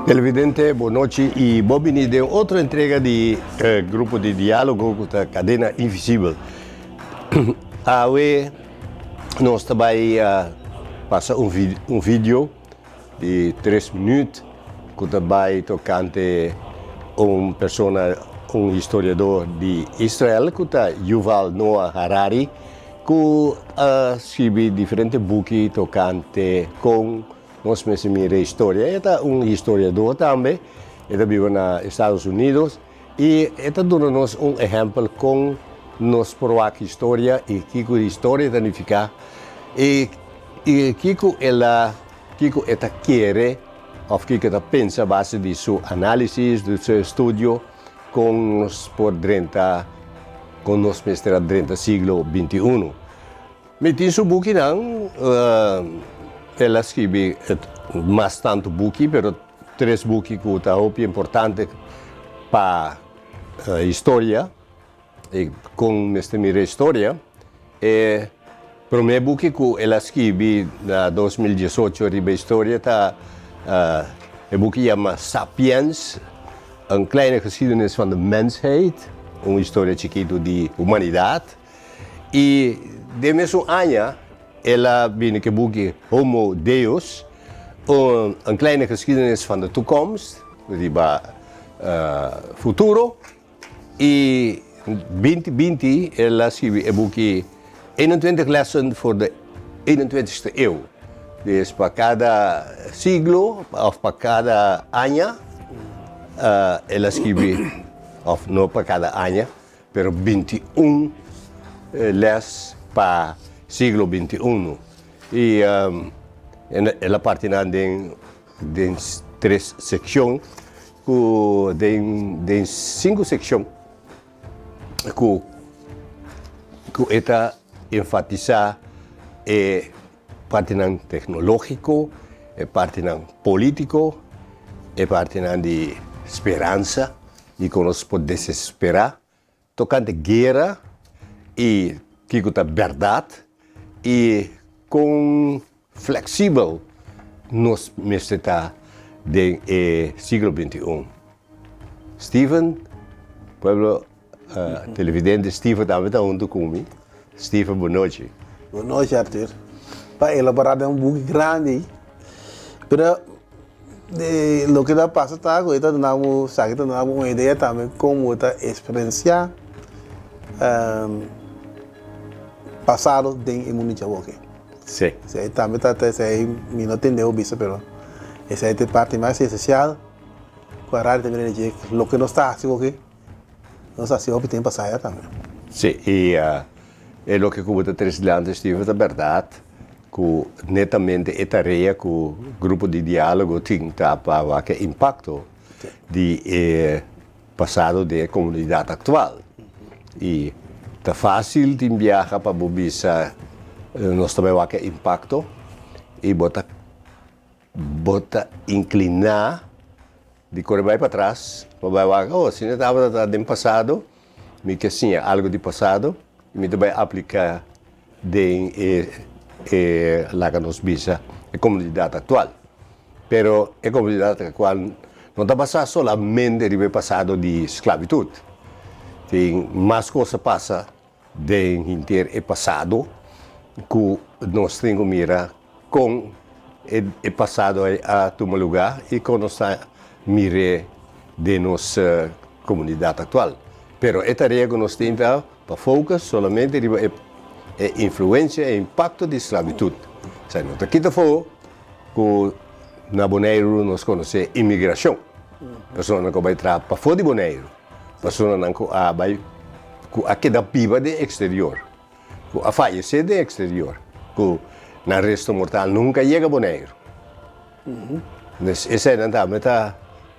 Televidente, bon nochi i bon bini den otro entrega di eh, Grupo di Diálogo ku ta Kadena Invisibel. Awe nos ta bai uh, pasa un, vid un video di 3 minuut ku ta bai tokante un persona, un historiador di Israel ku ta Yuval Noah Harari ku a skibi diferente buki tokante kon nos mester mira historia. E ta un historiador tambe, e ta biba na Estados Unidos i e ta duna nos un ehèmpel kon nos por wak historia i kiko historia ta nifiká i i kiko el a kiko e ta kere òf kiko e ta pensa a base di su análisis, di su estudio kon nos por drenta, kon nos mester a drenta siglo 21. Mi tin su bukinan, el a skibi mas tantu buki, pero tres buki ku ta hopi importante pa historia i kon mester mira historia. E promé buki ku el a skibi na 2018 riba historia ta e buki yama Sapiens, een kleine geschiedenis van de mensheid, un historia chikitu di humanidat. I den mesun aña el a bini ku e buki Homo Deus, een kleine geschiedenis van de toekomst, riba futuro. I 2020 el a skibi e buki 21 lessen voor de 21ste eeuw. Dus pa kada siglo òf pa kada aña el a skibi, òf no pa kada aña, pero 21 les pa siglo 21. I el a parti nan den tres sekshon ku den sinku sekshon ku e ta enfatisá e partinan teknológiko, e partinan polítiko, e partinan di speransa i ku nos por desesperá tokante guera i kiko ta bèrdat i kon fleksibel nos mester ta den e siglo 21. Steven, pueblo televidente, Steven tambe ta huntu ku mi. Steven, bon nochi. Bon nochi, Arthur. Pa elaborá den un buki grandi, pero loke ta pasa ta ku e ta duna bo, esaki ta duna bo un idea tambe kon bo ta eksperensiá pasado den e mundu djawoki. Sí. Esei tambe ta, esei mi no tende bo bisa, pero esei ta e parti mas esensial ku a radio ta mira dje, loke nos ta hasi awoki, nos ta hasi hopi tempu pasá ya tambe. Sí, i e loke ku bo ta trese dilanti, Steven, ta bèrdat ku netamente e tarea ku Grupo di Diálogo tin ta pa wak e impakto di e pasado den e komunidat aktual. I ta fásil tin biaha pa bo bisa nos ta bai wak e impakto i bo ta inkliná di kore bai patras pa bai wak, oh, asina tabata ta den pasado, mi ke siña algu di pasado i mi ta bai apliká den e laga nos bisa e komunidat aktual. Pero e komunidat aktual no ta basá solamente riba e pasado di sklabitut. Tin mas kos a pasa den henter e pasado ku nos tin ku mira kon e pasado ei a tuma lugá i kon nos ta mir'é den nos komunidat aktual. Pero e tarea ku nos tin ta pa focus solamente riba e influensia, e impakto di sklabitut. Esei no ta kita afó ku na Boneiru nos konosé imigrashon. Personanan ku a bai traha pafó di Boneiru, personanan ku a bai ku a keda biba den eksterior, ku a fayesé den eksterior, ku nan resto mortal nunka yega Boneiru. Dus eseinan tambe ta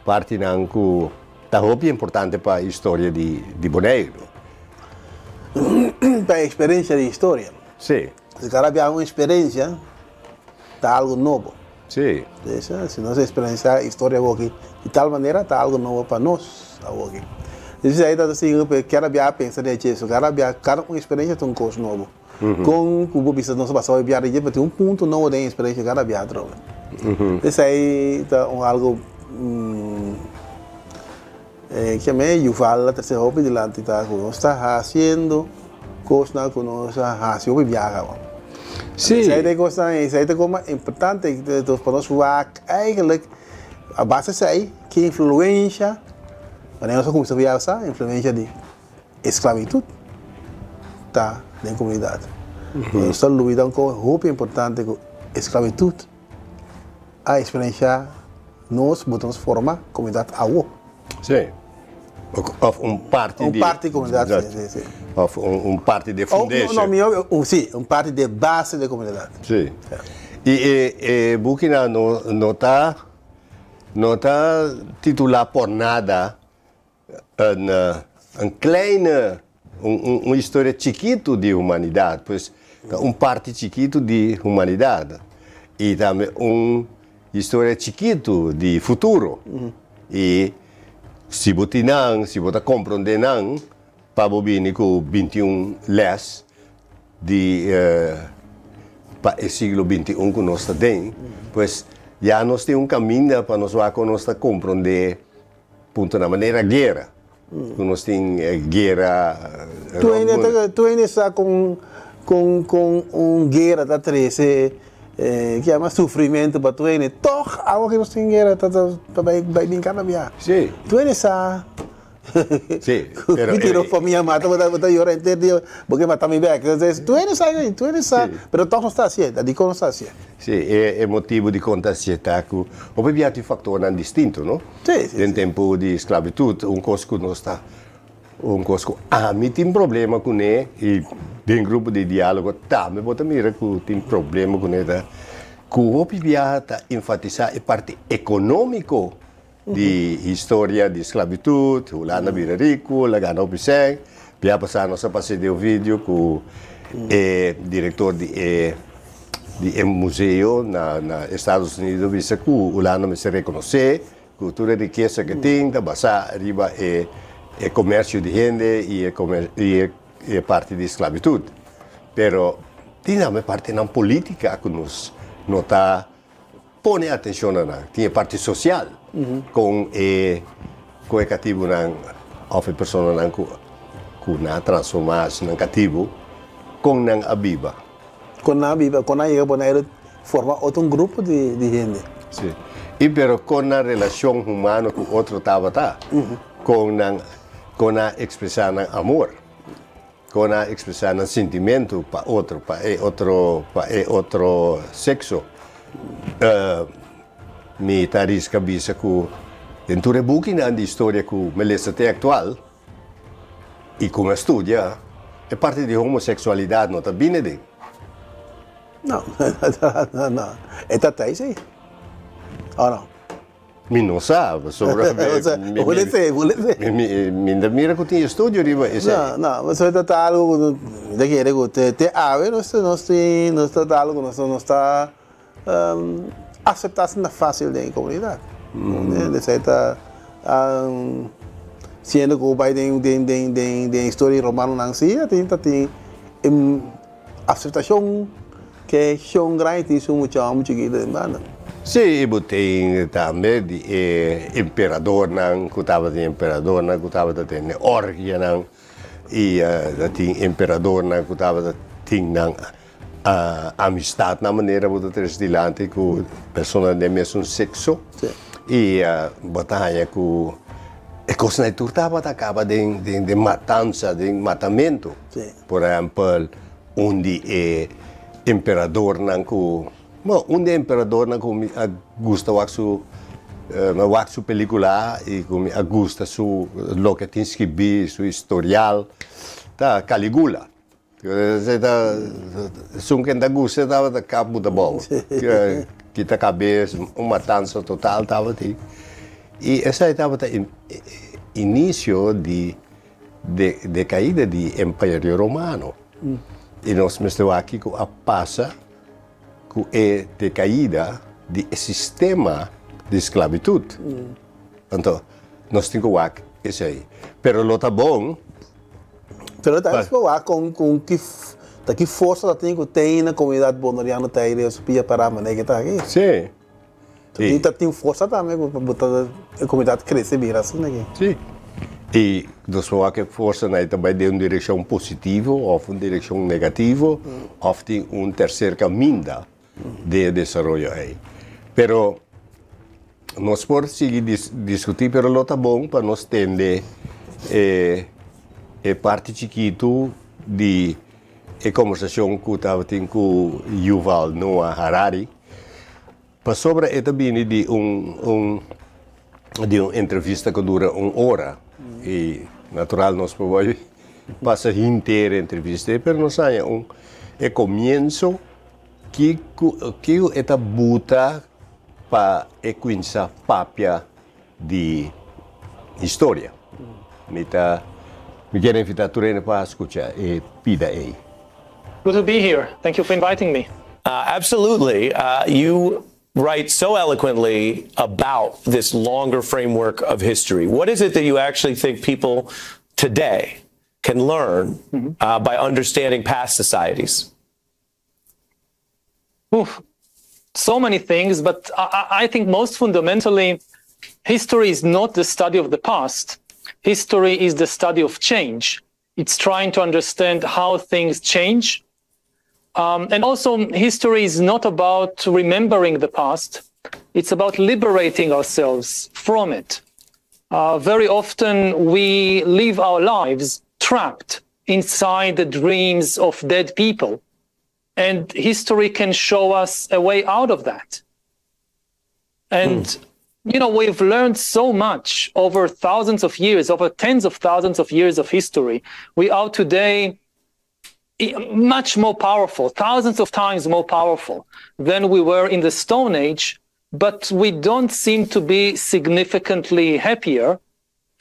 partinan ku ta hopi importante pa historia di Boneiru. Pa eksperensia di historia. Sí. Si kada biaha un eksperensia ta algu nobo. Sí. Si nos eksperensiá historia awoki di tal manera ta algu nobo pa nos awoki. Esei ta sigui ku kada biaha pensa den echeso, kada biaha kada un eksperensia ta un kos nobo. Kon ku bo bisa nos a pasa hopi biaha di dje, pero tin un punto nobo den e eksperensia kada biaha atrobe. Esei ta un algu. Kiamé Yuval a trese hopi dilanti ta ku nos ta hasiendo kosnan ku nos a hasi hopi biaha awor. Esei ta e kosnan, esei ta e kos mas importante pa nos wak eigenlijk a base esei ki influensha, wanneer nos a kuminsá biaha sa influensha di esklabitut ta den komunidat. Nos ta lubida un kos hopi importante ku esklabitut a eksperenshá nos bo transforma komunidat awo. Sí. Of un parti di. Un parti di komunidat, sí, sí, sí. Of un parti di e fundashon. No, mihó, sí, un parti di e base di e komunidat. Sí. I e e bukinan no no ta no ta titulá por nada Een een kleine, un un historia chikitu di humanidat, pues ta un parti chikitu di humanidat i tambe un historia chikitu di futuro. I si bo tin nan, si bo ta komprondé nan, pa bo bini ku 21 lès di pa e siglo 21 ku nos ta den, pues ya nos tin un kaminda pa nos wak kon nos ta komprondé Punto na manera guera. Ku nos tin guera rond mundu. Tur hende sa kon kon kon un guera ta trese ke yama sufrimentu pa tur hende. Tòg awa ke nos tin guera ta ta bai bai bin kada bia. Si. Tur hende sa Si, ku pero tira un famia mata bo ta bo ta yora henter dia bo ke mata mi bèk. Tur hende sa tur hende sa pero tòg nos ta hasié. Dikon nos ta hasié? Si, e motibu di kon ta hasié ta ku hopi bia tin faktornan distinto, no? Sí, sí, Den sí. tempu di sklabitut, un kos ku nos ta, un kos ku ami tin problema kuné i den grupo di diálogo tambe bo ta mira ku tin problema kuné ta ku hopi biaha ta enfatisá e parti ekonómiko di historia di sklabitut, Hulanda bira riku, el a gana hopi sèn. Bia pasá nos a pasa den un video ku e direktor di e di e museo na na Estados Unidos bisa ku Hulanda mester rekonosé ku tur e rikesa ke tin ta basá riba e e komersio di hende i e komer i e e parti di sklabitut. Pero tin tambe partinan polítika ku nos no ta Pone atencion na nan. Tin e parti social con e con e catibunan of e personanan cu cu nan a transforma haci nan catibu, con nan a biba. Con nan a biba, con nan a yega Bonaire forma otro un grupo di di hende. Si. Y pero con nan relacion humano cu otro tabata, con nan con nan a expresa nan amor. Kon a ekspresá nan sintimentu pa otro, pa e otro, pa e otro sekso. Mi ta riska bisa ku den tur e bukinan di historia ku mi lesa te aktual i ku mi a studia, e parti di homoseksualidat no ta bini den. No, no, no. E ta tei si, o no? Mi no sa, pasobra mi ta mira ku tin estudio riba esei. No, no, pasobra ta algu ku mi ta kere ku te awe nos nos tin, nos ta algu ku nos no ta aseptá asina fásil den e komunidat. Esei ta siendo ku bo bai den den den den historia di romanonan si a tin ta tin Aseptashon ke shon grandi tin su mucha hòmber chikitu den banda. Sí, i bo tin tambe di e emperadornan ku tabatin emperadornan ku tabata tene orgianan i tin emperadornan ku tabata tin nan amistatnan manera bo ta trese dilanti ku personanan den mesun sekso i bo ta haña ku e kosnan ei tur tabata kaba den matansa, den matamentu. Por ehèmpel, un di e emperadornan ku, bon, un di e emperadornan ku mi a gusta wak su, mi a wak su pelíkula i ku mi a gusta su loke a tin skibí, su historial, ta Caligula. Esei ta, esun ku ta gusta tabata kap buta bou, kita kabes, un matansa total tabatin. I esei tabata inisio di De kaida di Imperio Romano. I nos mester wak kiko a pasa ku e dekaida di e sistema di sklabitut. Anto, nos tin ku wak esei. Pero lo ta bon. Pero ta es pa wak kon kon ki ta ki forsa ta tin ku ten na komunidat boneriano ta ei su pia pará manera ke ta aki. Sí. I ta tin forsa tambe pa bo e komunidat krese bira asina aki. Sí. I nos por wak e forsanan ei ta bai den un direkshon positivo òf un direkshon negativo òf tin un terser kaminda den e desaroyo ei. Pero nos por sigui diskutí pero lo ta bon pa nos tende e e parti chikitu di e kombersashon ku tabatin ku Yuval Noah Harari pasobra e ta bini di un un di un entrevista ku dura un ora i natural nos por bai pasa henter e entrevista ei pero nos haña un e komienso kiko kiko e ta buta pa e kuminsá papia di historia. Mi ta mi kier invitá tur hende pa skucha e pida ei. Good to be here. Thank you for inviting me. Absolutely. You write so eloquently about this longer framework of history. What is it that you actually think people today can learn by understanding past societies? Oof, so many things, but I think most fundamentally, history is not the study of the past. History is the study of change. It's trying to understand how things change. And also, history is not about remembering the past. It's about liberating ourselves from it. Very often, we live our lives trapped inside the dreams of dead people. And history can show us a way out of that. And, we've learned so much over thousands of years, over tens of thousands of years of history. We are today much more powerful, thousands of times more powerful than we were in the Stone Age, but we don't seem to be significantly happier.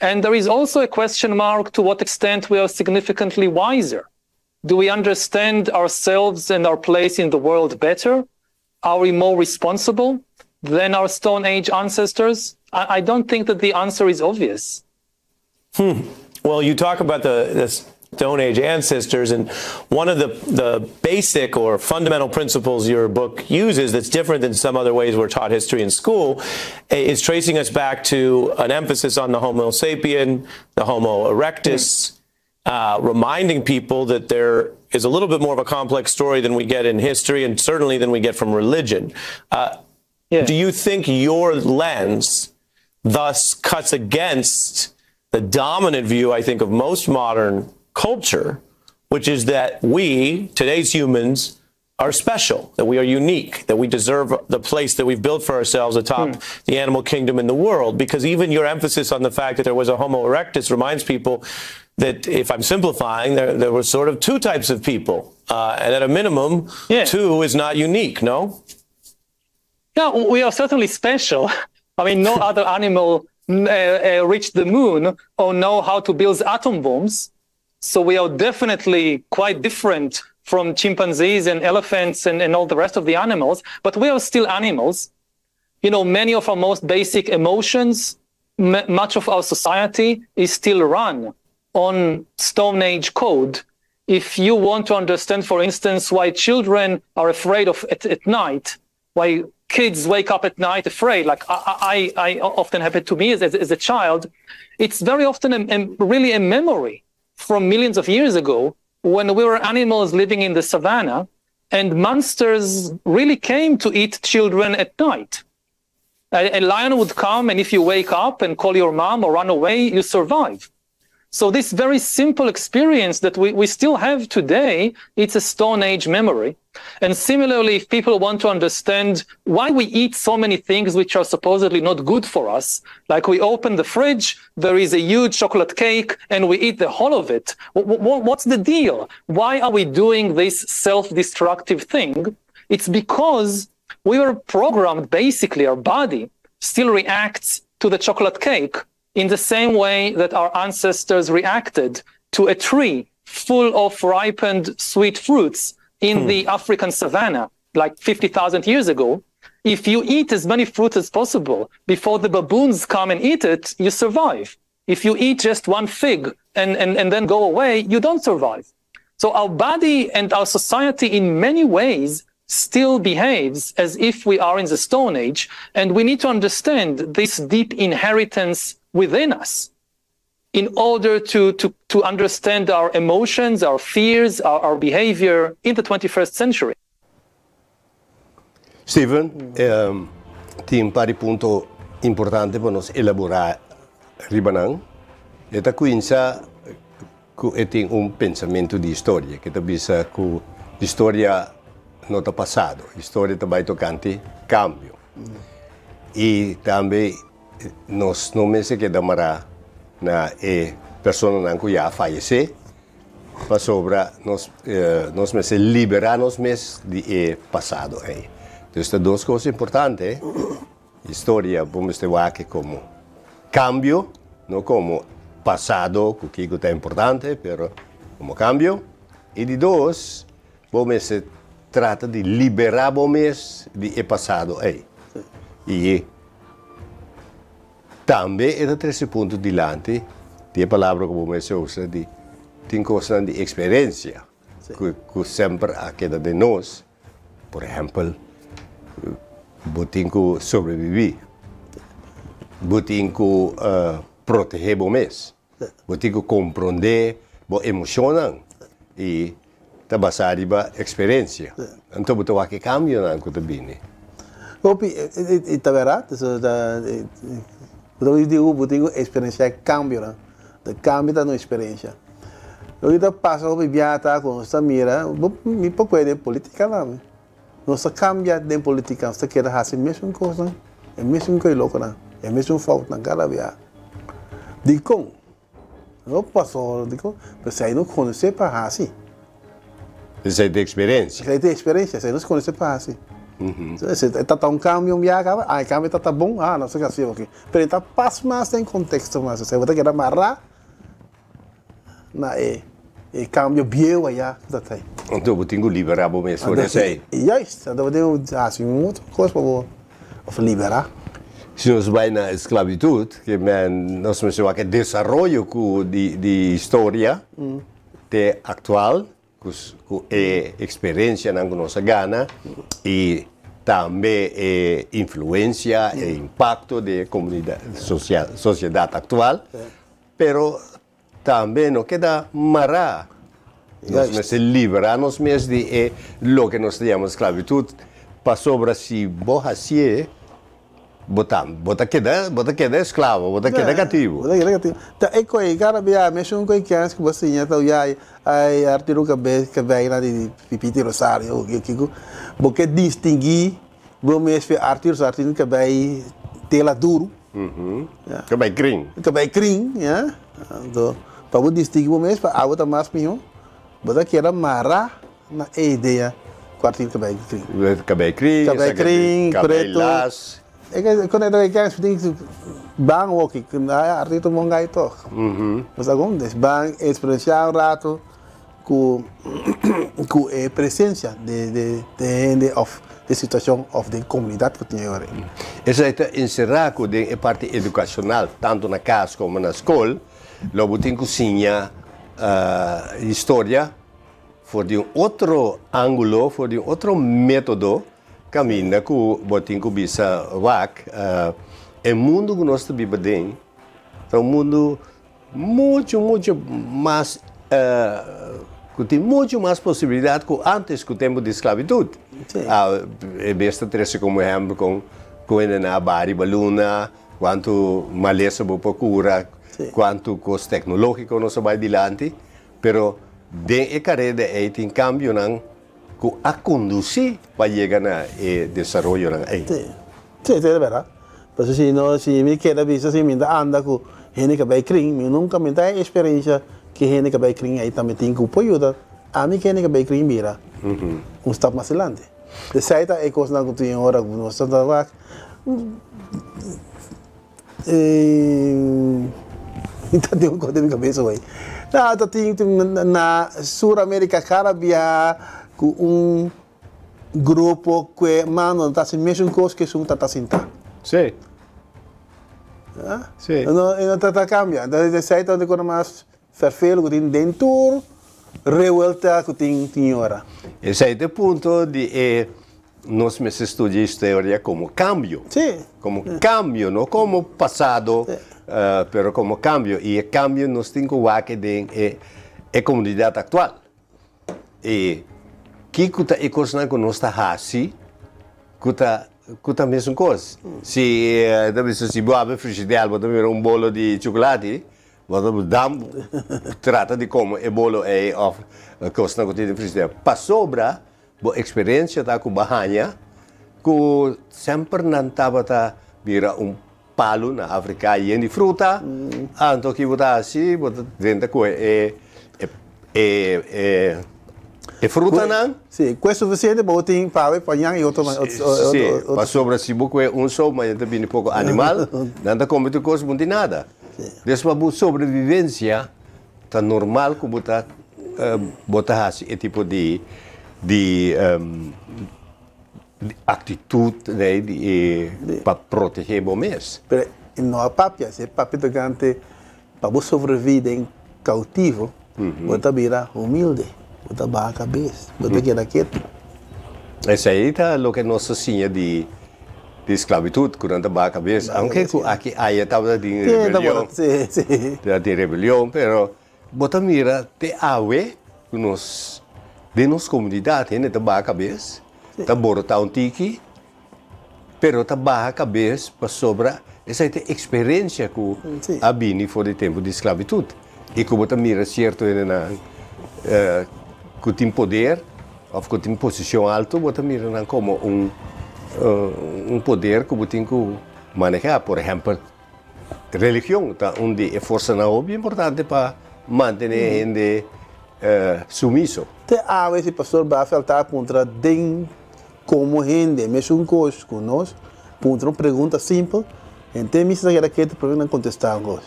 And there is also a question mark to what extent we are significantly wiser. Do we understand ourselves and our place in the world better? Are we more responsible than our Stone Age ancestors? I don't think that the answer is obvious. Well, you talk about the Stone Age ancestors, and one of the basic or fundamental principles your book uses that's different than some other ways we're taught history in school is tracing us back to an emphasis on the Homo sapien, the Homo erectus, reminding people that there is a little bit more of a complex story than we get in history and certainly than we get from religion. Do you think your lens thus cuts against the dominant view, I think, of most modern culture, which is that we, today's humans, are special, that we are unique, that we deserve the place that we've built for ourselves atop the animal kingdom in the world? Because even your emphasis on the fact that there was a Homo erectus reminds people that, if I'm simplifying, there were sort of two types of people. And at a minimum, two is not unique, no? Yeah, we are certainly special. I mean, no other animal reached the moon or know how to build atom bombs. So we are definitely quite different from chimpanzees and elephants and all the rest of the animals, but we are still animals. Many of our most basic emotions, much of our society is still run on Stone Age code. If you want to understand, for instance, why children are afraid of at night, why kids wake up at night afraid, like I often happened to me as a child, it's very often really a memory from millions of years ago when we were animals living in the savannah and monsters really came to eat children at night. A lion would come, and if you wake up and call your mom or run away, you survive. So this very simple experience that we still have today, it's a Stone Age memory. And similarly, if people want to understand why we eat so many things which are supposedly not good for us, like we open the fridge, there is a huge chocolate cake, and we eat the whole of it. What's the deal? Why are we doing this self-destructive thing? It's because we were programmed, basically, our body still reacts to the chocolate cake in the same way that our ancestors reacted to a tree full of ripened sweet fruits in the African savanna, like 50,000 years ago. If you eat as many fruits as possible before the baboons come and eat it, you survive. If you eat just one fig and then go away, you don't survive. So our body and our society in many ways still behaves as if we are in the Stone Age, and we need to understand this deep inheritance within us in order to, to, to understand our emotions, our fears, our, our behavior in the 21st century. Steven, tin par di punto importante pa nos elaborá riba nan. E ta kuminsá ku e tin un pensamentu di historia, ku ta bisa ku historia no ta pasado, historia ta bai tokante kambio. I tambe nos no mester keda mará na e personanan ku ya a fayesé, pasobra nos nos mester liberá nos mes di e pasado ei. Entonces ta dos kos importante. Historia bo mester wak komo kambio, no komo pasado ku kiko ta importante, pero komo kambio. I di dos, bo mester trata di liberá bo mes di e pasado ei. I tambe e ta trese punto dilanti di e palabra ku bo mester usa di tin kosnan di eksperensia ku semper a keda den nos. Por ehèmpel, bo tin ku sobrebibí, bo tin ku protehé bo mes, bo tin ku komprondé bo emoshonnan i ta basá riba eksperensia. Anto bo ta wak e kambionan ku ta bini. Hopi, i ta bèrdat, bo ta di bo tin ku eksperensiá e kambionan. E kambio ta un eksperensia. Loke ta pasa hopi biaha ta ku nos ta mira, mi por kue den politika tambe. Nos ta kambia den politika, nos ta keda hasi mesun kosnan, e mesun koi lokonan, e mesun foutnan kada biaha. Dikon? No paso dikon? Pasobra no konosé pa hasi. Esei ta eksperensia. Esei ta eksperensia, esei nos konosé pa hasi. E ta ta un kambio un biaha kaba, ah e kambio ta ta bon, ah nos ta hasi oke. Pero e ta pas mas den konteksto mas, esei bo ta keda mará na e e kambio bieu aya ku ta trae. Anto bo tin ku liberá bo mes for di esei. Juist, anto bo tin ku hasi un otro kos pa bo of liberá. Si nos bai na esklabitut, ke men nos mester wak e desaroyo ku di di historia te aktual ku ku e eksperensianan ku nos a gana i tambe e influensia, e impakto di e komunidat, sosiedat aktual, pero tambe no keda mará. Nos mester liberá nos mes di e loke nos ta yama sklabitut, pasobra si bo hasié, bo ta bo ta keda bo ta keda esklavo, bo ta keda katibu. Bo ta keda katibu. Ta e koi kada bia mesun koi kens ku bo siña ta wia ai Arturo kabes kabei na di Pipiti Rosario o kiko bo ke distinguí bo mes fe Arturo Rosario tin kabei tela duru. Kabei krin. Kabei krin ya. Anto pa bo distinguí bo mes pa abo ta mas mihó bo ta keda mará na e idea ku Arturo kabei krin. Kabei krin, Kabei krin, kabei preto. las. E ke kon e ta kens tin ban woki Arturo ta bon gai tog. Bo sa kon? Des ban eksperensiá un rato ku ku e presensia de de de hende òf de situashon òf den komunidat ku tin e ora ei. Esei ta enserá ku den e parti edukashonal, tantu na kas komo na skol, lo bo tin ku siña historia for di un otro ángulo, for di un otro método, kaminda ku bo tin ku bisa wak, e mundu ku nos ta biba den ta un mundu muchu, muchu mas, ku tin muchu mas posibilidat ku ántes ku tempu di sklabitut. E bes ta trese komo ehèmpel kon ku hende nan a baha riba luna, kuantu malesa bo por kura, kuantu kos teknológiko nos a bai dilanti. Pero den e kareda ei tin kambionan ku a kondusí pa yega na e desaroyonan ei. Sí, sí, esei ta bèrdat. Pasobra si no, si mi keda bisa si mi ta anda ku hende ku a bai krin, mi nunka mi ta e eksperensia ku hende ku a bai krin ei tambe tin ku por yuda ami ku hende ku a bai krin bira un stap mas adelante. Esei ta e kosnan ku tin ora ku nos ta wak. Mi ta tin un kos den mi kabesa wey. Na ta tin na Sur Amerika kada biaha ku un grupo ku e mano ta hasi mesun kos ku esun ta ta sinta. Sí. Sí. No, e no ta ta kambia. Entonces esei ta un di kos mas vervelend ku tin den tur. Revuelta ku tin tin ora. Esei ta e punto di e nos mester studia historia komo kambio. Sí. Komo kambio, no komo pasado, pero komo kambio. I e kambio nos tin ku wak den e e komunidat aktual. I kiko ta e kosnan ku nos ta hasi ku ta ku ta mesun kos? Si ta bisa si bo habri frishider bo ta mira un bolo di chukulati, Bo ta dam trata di come e bolo ei of cosnan cu tin den frigider. Pasobra bo experiencia ta cu bo a haña cu semper nan tabata mira un palu na Africa yen di fruta, anto ki bo ta haci? Bo ta drenta cu e e frutanan. Si, cu e suficiente bo tin pa awe, pa ñan y otro. Si, pasobra si bo cue un so mañana ta bini poco animal, nan ta come tur cos, bo no tin nada. Des pa bo sobrevivencia ta normal cu bo ta bo ta haci e tipo di di actitud nei di pa protege bo mes. Pero e no a papia, si e papia tocante pa bo sobrevivi den cautivo bo ta bira humilde, bo ta baha cabes, bo ta keda ketu. Esey ta loke nos ta siña di Di sklabitut ku nan ta baha kabes, aunke ku aki aya tabata tin rebelion, tabata tin rebelion, pero bo ta mira te awe ku nos den nos komunidat hende ta baha kabes, ta borotá un tiki, pero ta baha kabes pasobra esei ta eksperensia ku a bini for di tempu di sklabitut i ku bo ta mira sierto hendenan ku tin poder. Of ku tin posishon altu bo ta mira nan komo un un poder ku bo tin ku manehá. Por ehèmpel, religion ta un di e forsanan hopi importante pa mantené hende sumiso. Te awe si pastor Bafel ta puntra den komo hende mesun kos ku nos, puntra un pregunta simpel, henter misa ta keda ketu prome nan kontestá un kos.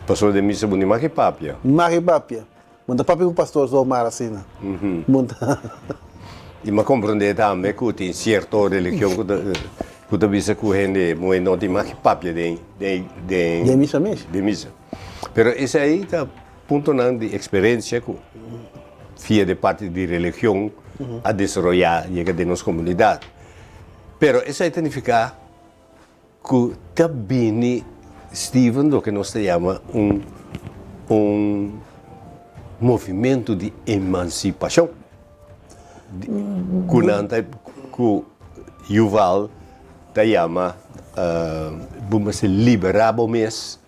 Pastor den misa bo ni maki papia. Maki papia. Bo ta papia ku pastor zomaar asina. Bo ta. I mi a komprondé tambe ku tin sierto religion ku ta ku ta bisa ku hende muhé no tin mag papia den den den. Den misa mes. Den misa. Pero esei ta puntonan di eksperensia ku via di parti di religion a desaroyá yega den nos komunidat. Pero esei ta nifiká Ku ta bini Steven loke nos ta yama un un movimentu di emansipashon ku nan ta ku Yuval ta yama bo mester liberá bo mes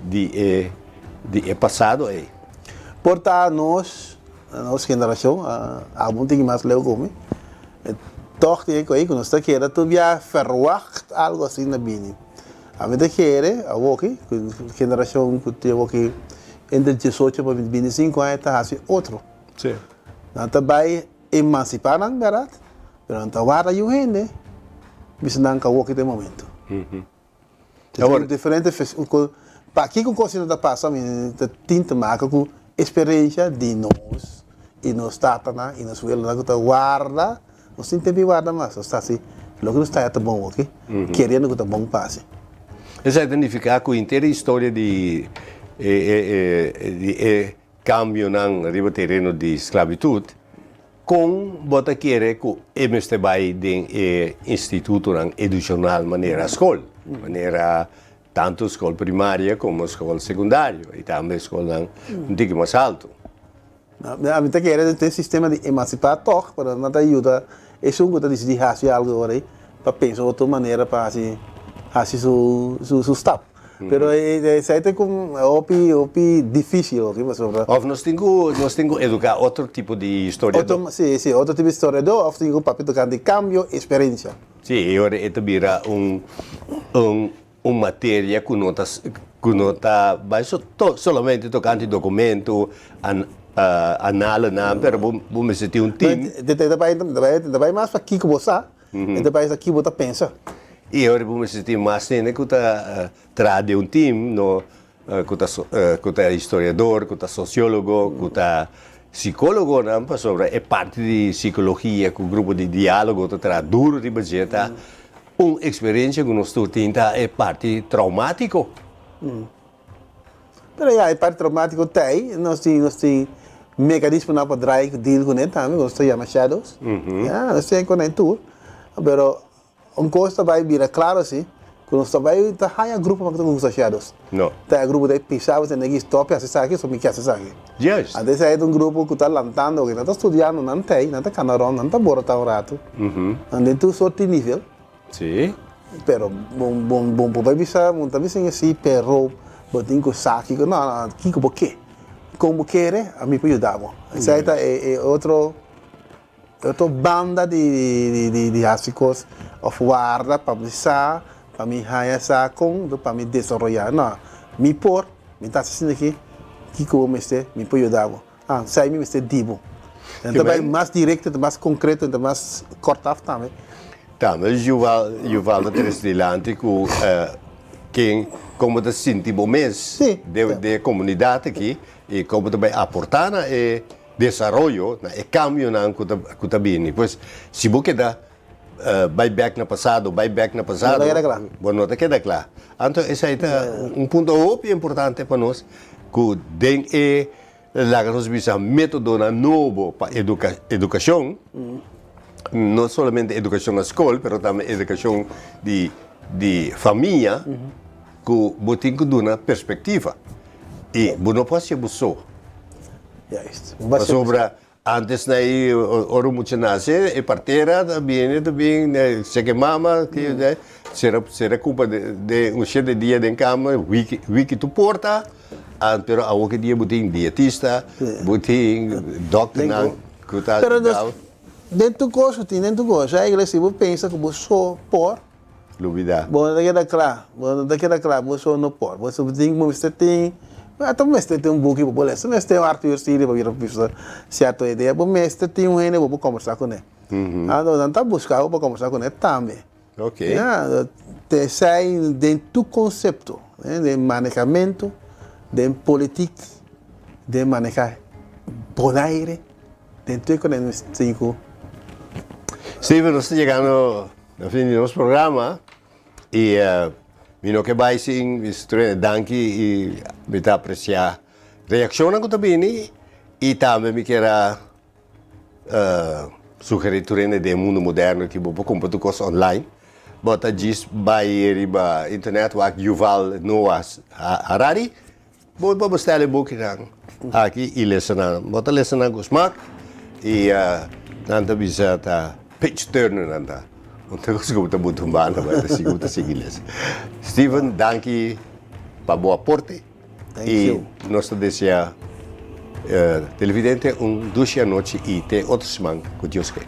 di e di e pasado ei. Por ta nos, nos generashon, abo un tiki mas leu ku mi, tòg tin e ku nos ta keda tur bia ferwagt algu asina bini. Ami ta kere awoki ku generashon ku tin awoki entre diesocho pa bintisinko aña ta hasi otro. Nan ta bai emansipá nan bèrdat, pero nan ta warda yu hende bisa nan ku awoki ta e momento. Awor, diferente pakiko kos ta pasa mi ta tin te maka ku eksperensia di nos i nos tatanan i nos welonan ku ta warda, nos tin tempu di warda mas, nos ta hasi loke nos ta haya ta bon oke, keriendo ku ta bon pa hasi. Esaki ta nifiká ku henter e historia di di e kambionan riba tereno di sklabitut Kon bo ta kere ku e mester bai den e institutonan edushonal manera skol, manera tantu skol primaria komo skol sekundario i tambe skolnan un tiki mas altu? Ami ta kere den sistema di emansipá tòg, pero nan ta yuda esun ku ta disidí hasi algu ora ei pa pensa otro manera pa hasi hasi su su stap. Pero esei ta con hopi hopi dificil hopi pasobra. Of nos tin cu nos tin cu educa otro tipo di historiador. Otro si si otro tipo di historiador of tin cu papia tocante cambio experiencia. Si e ora e ta bira un un un materia cu no ta cu no ta bai so solamente tocante documento an analenan pero bo bo mester tin un team. Ta bai ta bai mas pa kico bo sa. E ta bai aki bo ta pensa. I ora bo mester tin mas hende ku ta traha den un team, no ku ta ku ta historiador, ku ta sosiologo, ku ta sikologonan, pasobra e parti di sikologia ku grupo di dialogo ta traha duru riba dje ta un eksperensia ku nos tur tin ta e parti traumatiko. Pero ya, e parti traumátiko t'ei, nos tin mekanismonan pa draai deal kuné tambe, nos ta yama shadows. Ya, nos tin kuné tur. Pero un kos ta bai bira klaro si, ku nos ta bai ta haya grupo ku ta usa shadows. No. Ta grupo di pisa bo tene ku stop hasi esaki, so mi ke hasi esaki. Anto ei ta un grupo ku ta lantando, ku nan ta studiando, nan t'ei, nan ta kana rònt, nan ta borotá un ratu. Anto tur sorto di nivel. Pero bon bon bon por bai bisa, bon ta bisa asina, pero bo tin ku sa kiko, no, no, kiko bo ke. Kon bo kere, ami por yuda bo. Esei ta e otro banda di hasi kos òf warda pa mi sa, pa mi haña sa kon pa mi desaroyá. No, mi por, mi ta hasi asina aki, kiko bo mester, mi por yuda bo. Ah, esei mi mester di bo. Anto bai mas direkto, mas konkreto, mas kòrt af tambe. Tambe Yuval ta trese dilanti ku ken kon ta sinti bo mes di komunidat aki i kon ta bai aportá na e desaroyo, na e kambionan ku ta bini. Pues, si bo keda bai bèk na pasado, bai bèk na pasado, No ta keda kla. Bo no ta keda kla. Anto, esei ta un punto hopi importante pa nos, ku den e laga nos bisa métodonan nobo pa edukashon, no solamente edukashon na skol, pero tambe edukashon di famia, ku bo tin ku duna perspektiva. I bo no por hasi bo so. Pasobra antes na e ora mucha nase, e partera ta bini, ta bin, seke mama, sera kupa de un 7 dia den kama, wiki wiki tur porta, pero awor ki dia bo tin dietista, bo tin dòkternan ku ta Pero den tur kos tin den tur kos, eigenlijk si bo pensa ku bo so por, Lubidá. Bo no ta keda kla, bo no ta keda kla, bo so no por. Bo tin, bo mester tin, ata bo mester tin un buki pa bo lesa, bo mester un Arthur Seely pa bira bisa sierto idea, bo mester tin un hende ku bo por kombersá kuné. Anto nan ta buska bo pa kombersá kuné tambe. Ya, te esei den tur konsepto, den manehamentu, den politik, den manehá Bonaire, den tur e tin ku. Steven, nos ta yegando na fin di nos programa i mi no ke bai sin danki i mi ta apresiá reakshonnan ku ta bini i tambe mi kier a sugerí tur hende den e mundu moderno ku bo por kumpra tur kos online. Bo ta djis bai riba internet wak Yuval Noah Harari. Bo por bestèl e bukinan aki i lesa nan. Bo ta lesa nan ku smak i nan ta bisa ta page turner nan ta. Un ta kos ku bo ta buta un banda bo ta sigui bo ta sigui lesa. Steven, danki pa bo aporte. Thank I you. nos ta deseá televidente un dushi anochi i te otro siman ku Dios ke.